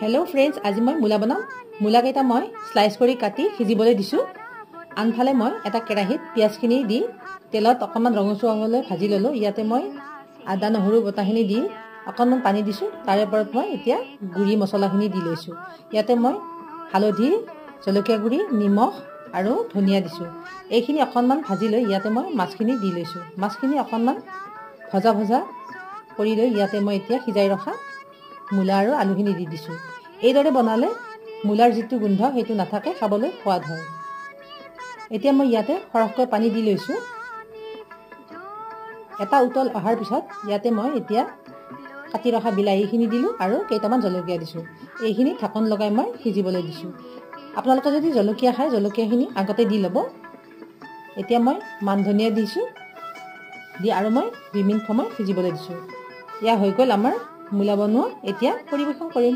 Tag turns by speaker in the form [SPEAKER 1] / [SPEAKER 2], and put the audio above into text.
[SPEAKER 1] Hello' friends, আজি মই মূলা বনাম। মূলাকেইটা মই শ্লাইচ কৰি কাটি সিজিবলৈ দিছোঁ। আনফালে মই এটা কেৰাহীত পিঁয়াজখিনি দি তেলত অকণমান ৰঙচুৱা হ'বলৈ ভাজি ল'লোঁ। ইয়াতে মই আদা নহৰু বটাখিনি দি অকণমান পানী দিছোঁ। তাৰে ওপৰত মই এতিয়া গুড়ি মছলাখিনি দি লৈছোঁ। ইয়াতে মই হালধি, জলকীয়া গুড়ি, নিমখ আৰু ধনিয়া দিছোঁ। এইখিনি অকণমান ভাজি লৈ ইয়াতে মই মাছখিনি দি লৈছোঁ। মাছখিনি অকণমান ভজা ভজা কৰি লৈ ইয়াতে মই এতিয়া সিজাই ৰখা মূলা আৰু আলুখিনি দি দিছোঁ। এইদৰে বনালে মূলাৰ যিটো গোন্ধ সেইটো নাথাকে, খাবলৈ সোৱাদ হয়। এতিয়া মই ইয়াতে সৰহকৈ পানী দি লৈছোঁ। এটা উতল অহাৰ পিছত ইয়াতে মই এতিয়া কাটি ৰখা বিলাহীখিনি দিলোঁ আৰু কেইটামান জলকীয়া দিছোঁ। এইখিনি ঢাকন লগাই মই সিজিবলৈ দিছোঁ। আপোনালোকে যদি জলকীয়া খায়, জলকীয়াখিনি আগতে দি ল'ব। এতিয়া মই মান ধনিয়া দিছোঁ, দি আৰু মই 2 মিনিট সময় সিজিবলৈ দিছোঁ। এয়া হৈ গ'ল আমাৰ মূলা বনোৱা। এতিয়া পৰিৱেশন কৰিম।